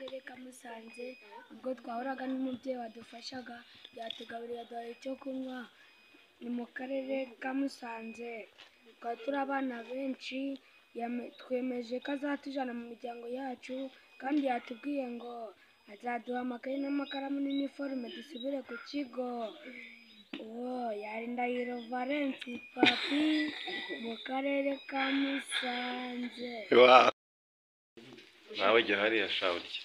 karere ka Musanze. Ubwo twahuraga n'umubyeyi wadufashaga, yatugaburiye, aduha icyo kunywa. Ni mu karere ka Musanze, twari turi abana benshi. Twemeje ko azatujyana mu miryango yacu, kandi yatubwiye ngo azaduha amakaye n'amakaramu n'iniforume dusubire ku kigo. Uwo yari Ndahiro Valens Papi mu karere ka Musanze. Nawe jya hariya sha urye.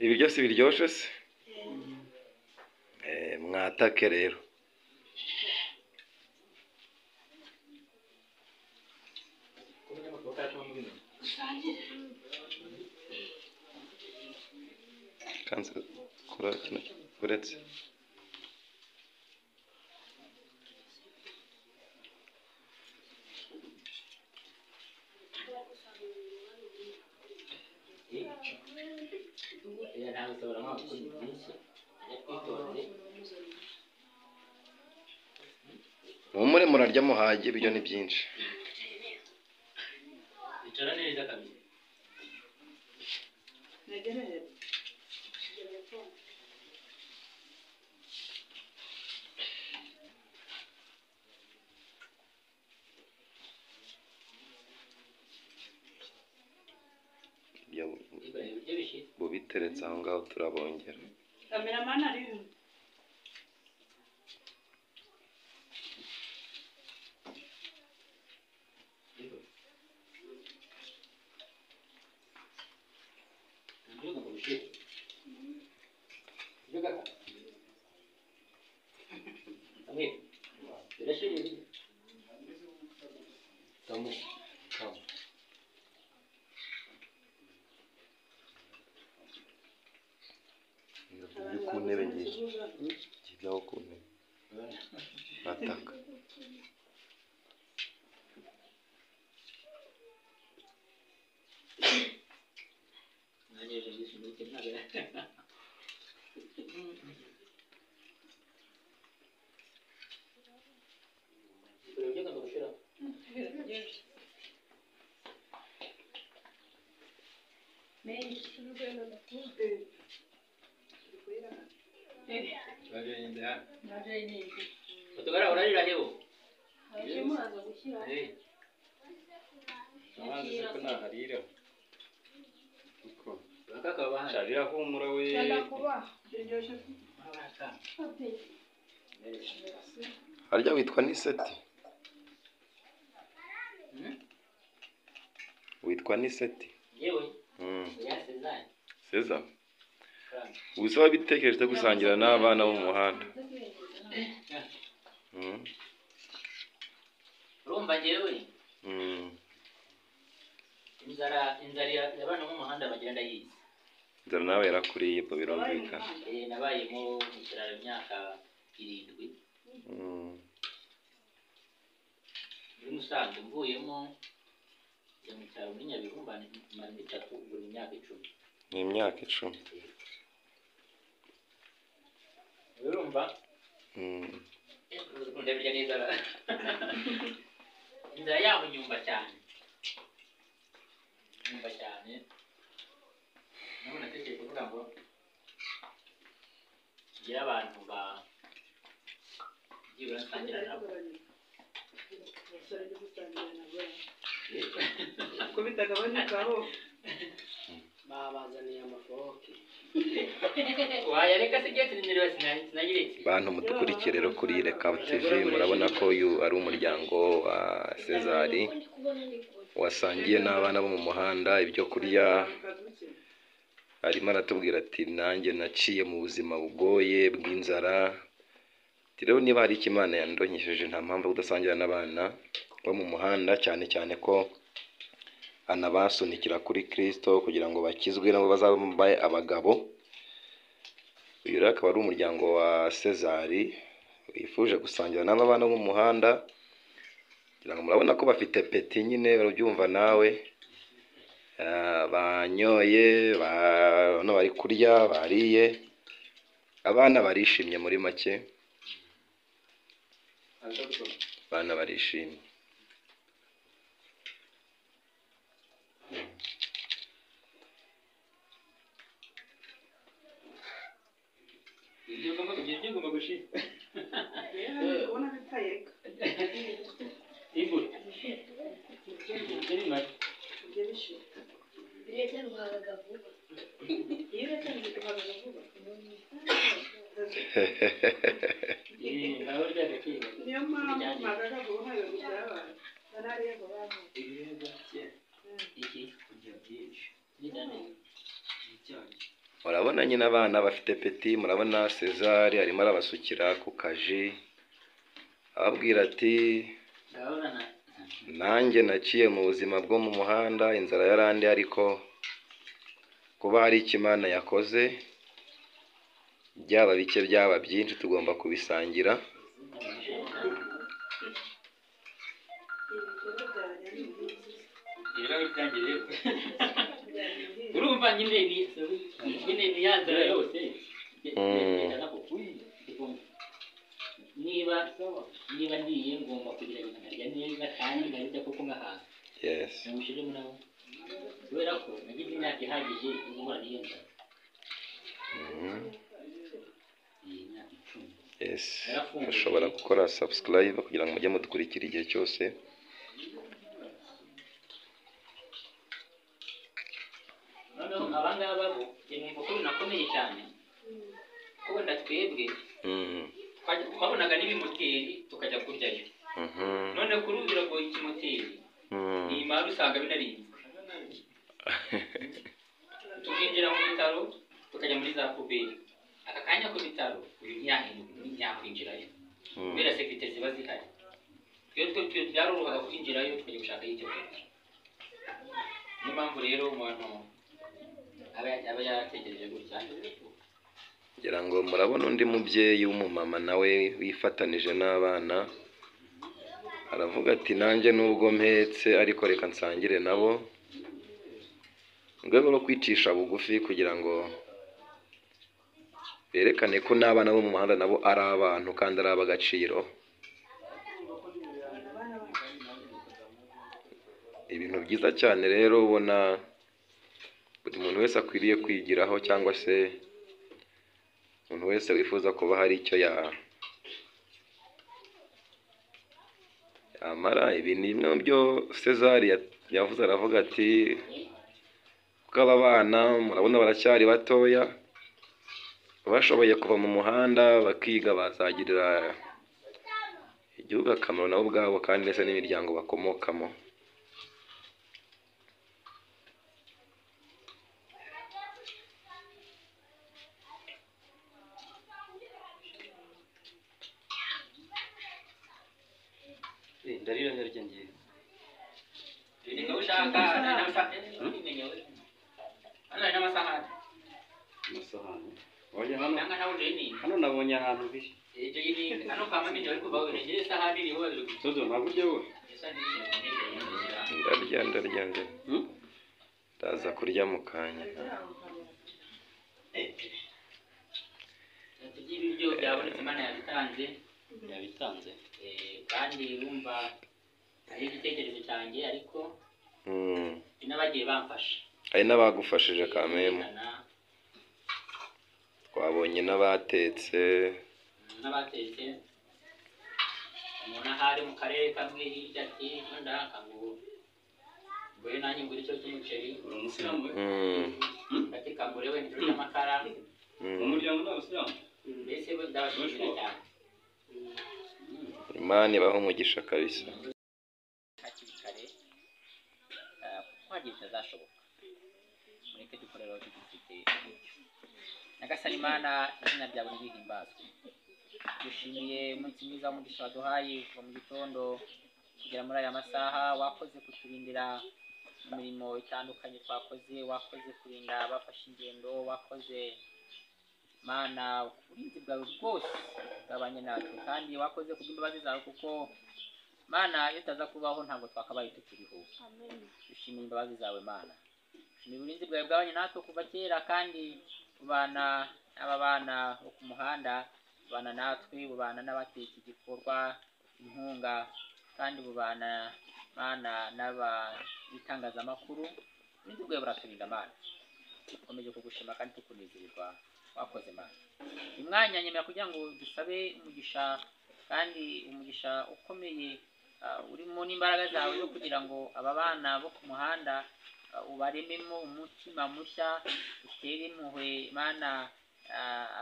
Ibiryo si biryoshe se? Mwatake rero. Kanze kura kino uretse. Mumure murarya muhage, ibiryo ni byinshi. Bubiteretse aho ngaho turabongera. Ku ntebe ngiye kijyaho ku ntebe bataka. Harya witwa Niseti? Witwa Niseti? Seza. Ubuse wabitekereje gusangira n'abana bo mu muhanda? Urumva njyewe inzara y'abana bo mu muhanda bagira ndayizi. Inzara nawe yarakuriye ibyo birumvikana. Nabayemo mu kiraro imyaka 7. Muri Musanze mvuyemo njya mu cyaro muri Nyabihu mara 3, ubwo ni imyaka 10. Ni imyaka 10. Urumva? Ndabirya n'inzara. Inzara yaho nyumva cyane. Nyumva cyane. Nabona natekereje kuvuga ngo ngira abantu ba byibura nsangira nabo. Ko bitagabanukaho. Babazaniye amafoke. Bantu mudukurikire rero kuri Reka TV, murabona ko uyu ari umuryango wa Cezari wasangiye n'abana bo mu muhanda ibyo kurya. Arimo aratubwira ati nanjye naciye mu buzima bugoye bw'inzara. Rero niba hari icyo Imana yandonyesheje, nta mpamvu yo kudasangira n'abana bo mu muhanda, cyane cyane ko anabasunikira kuri Kristo kugira ngo bakizwe nabo bazabe abagabo. Uyu rero akaba ari umuryango wa Cezari, wifuje gusangira n'aba bana bo mu muhanda. Kugira ngo murabona ko bafite peti nyine, barabyumva nawe. Banyoye, bano bari kurya, bariye, abana barishimye muri make, abana barishimye. Ibyo gushira. Ubona bitayeka. Ibura. Ibyo Ibyo bishira. Biretse ruhagaga vuba. Iyo uretse ruhagaga vuba. Niyo mpamvu mpagaga vuba ntabwo byabaye. Narariye vuba. Iki Kurya byinshi. Murabona nyine abana bafite peti, murabona César arimo arabasukira ku kaji, ababwira ati nanjye naciye mu buzima bwo mu muhanda, inzara yarandi, ariko kuba hari icyo Imana yakoze, byaba bike byaba byinshi tugomba kubisangira. Urumva nyine ni ya nzara yose. Niba ndiye ngomba kugerageza nkarya neza kandi nkarya kuko ngahaga. Yes. Namushiremo nabo. Kubera ko nagize imyaka ihagije yo guhura n'iyo nzara. Iyi myaka 10. Yes. Mushobora gukora subscribe kugira ngo mujye mudukurikira igihe cyose. Noneho abangaba bo numva ko binakomeye cyane ko wenda twebwe twabonaga n'ibimoteri tukajya kuryayo. None kuri ubu biragoye ikimoteri ni imari usanga binarinzwe. Tukinjira mu bitaro tukajya muri za puberi, aka kanya ku bitaro uyu ntiyakwinjirayo kubera sekirite ziba zihari. Twe byarorohaga kwinjirayo tukajya gushakayo icyo kurya. Niyo mpamvu rero umuntu aba yaratekereje gutya. Ngira ngo murabona undi mubyeyi w'umumama nawe wifatanije n'abana, aravuga ati nanjye nubwo mpetse ariko reka nsangire nabo, mu rwego rwo kwicisha bugufi kugira ngo berekane ko n'abana bo mu muhanda nabo ari abantu kandi ari ab'agaciro. Ibintu byiza cyane rero ubona buri muntu wese akwiriye kwigiraho, cyangwa se umuntu wese wifuza kuba hari icyo yamara. Ibi ni bimwe mu byo César yavuze, aravuga ati kuko aba bana murabona baracyari batoya, bashoboye kuva mu muhanda bakiga, bazagirira igihugu akamaro nabo ubwabo kandi ndetse n'imiryango bakomokamo. Ndarira ndarya ngiye. Niba ushaka hano hari n'amasahani. Amasahani. Oya hano. Hano nabonye ahantu biri. Hano kwa mami bari kuva wenyine isahani iriho babiri. Todo ntabwo urya wowe. Ndarya ndarya ndarya. Ndaza kurya mu kanya. Ibiryo byabonetse Imana yabitanze. Yabitanze. Kandi wumva ari igitekerezo cyanjye, ariko n'abagiye bamfasha. Hari n'abagufashije kamemu. Twabonye n'abatetse. N'abatetse. Umuntu ahari mu karere kamwe hirya ati ndaka ngo ngure nanjye ngure icyo cy'umuceri. Uri umusilamu we? Ati kangure we n'icyo cy'amakara. Mu muryango ni abasilamu? Mbese bo ndabashimira cyane. Imana ibahe umugisha kabisa. Hakiri kare kuko hari bitazashoboka. Mureke dukore rero tugifite uburyo. Nyagasani Imana, izina ryawe nirihimbazwe. Dushimiye umunsi mwiza w'umugisha waduhaye kuva mu gitondo kugera muri aya masaha. Wakoze kuturindira imirimo itandukanye twakoze, wakoze kurinda abafashe ingendo, wakoze Mana, uburinzi bwawe bwose bwabanye natwe, kandi wakoze kubw'imbabazi zawe, kuko Mana iyo utaza kubaho ntabwo twakabaye tukiriho. Dushimiye imbabazi zawe Mana, dushimiye uburinzi bwawe bwabanye natwe kuva kera, kandi bubana n'aba bana bo ku muhanda, bubana natwe, bubana n'abateye iki gikorwa inkunga, kandi bubana Mana n'abitangazamakuru. Uburinzi bwawe buraturinda Mana, dukomeje kugushima kandi tukunezererwa, wakoze Mana. Uyu mwanya nyemera kugira ngo dusabe umugisha, kandi umugisha ukomeye urimo n'imbaraga zawe zo kugira ngo aba bana bo ku muhanda ubarememo umutima mushya, utere impuhwe Mana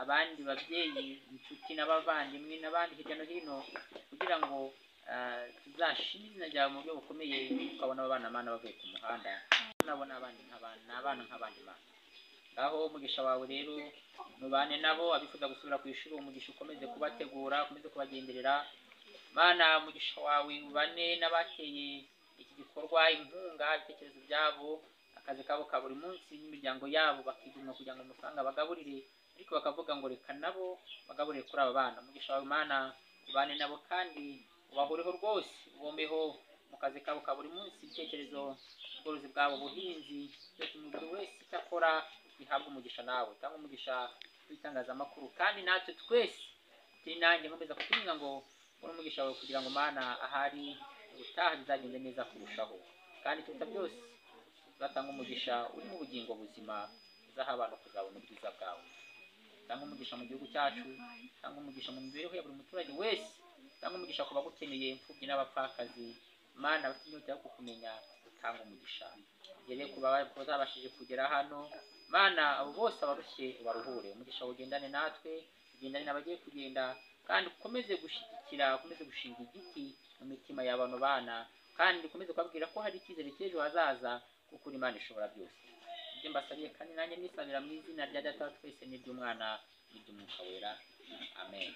abandi babyeyi, inshuti n'abavandimwe n'abandi hirya no hino, kugira ngo tuzashime izina ryawe mu buryo bukomeye, tukabona aba bana Mana bavuye ku muhanda, nabona abandi nk'abana, abana nk'abandi Mana. Ngaho umugisha wawe rero mubane nabo, abifuza gusubira ku ishuri umugisha ukomeze kubategura, ukomeze kubagenderera Mana. Umugisha wawe ubane n'abateye iki gikorwa inkunga, ibitekerezo byabo, akazi kabo ka buri munsi n'imiryango yabo, bakigomwa kugira ngo amafaranga bagaburire, ariko bakavuga ngo reka nabo bagaburire kuri aba bana. Umugisha wawe Mana ubane nabo, kandi ubahoreho rwose, ubombeho mu kazi kabo ka buri munsi, ibitekerezo, ubworozi bwabo, ubuhinzi, byose umuntu wese icyo akora bihabwa umugisha nawe. Tanga umugisha w'itangazamakuru, kandi natwe twese turi nanjye nkomeza kukunyura ngo ubone umugisha wawe, kugira ngo Mana ahari ubutaha bizagende neza kurushaho, kandi turuta byose uzatanga umugisha urimo ubugingo buzima, uzaha abantu kuzabona ubwiza bwawe. Tanga umugisha mu gihugu cyacu, tanga umugisha mu mibereho ya buri muturage wese, tanga umugisha ku bagukeneye, imfubyi n'abapfakazi Mana, bafite inyota yo kukumenya, utanga umugisha ugere ku batabashije kugera hano Mana, abo bose abarushye ubaruhure. Umugisha ugendane natwe, ugendane n'abagiye kugenda, kandi ukomeze gushyigikira, ukomeze gushinga igiti mu mitima y'abano bana, kandi ukomeze kubabwira ko hari icyizere cy'ejo hazaza, kuko uri Imana ishobora byose. Ibyo mbasabiye kandi nanjye nisabira mu izina rya Data wa twese n'iry'Umwana n'iry'Umwuka Wera, amen.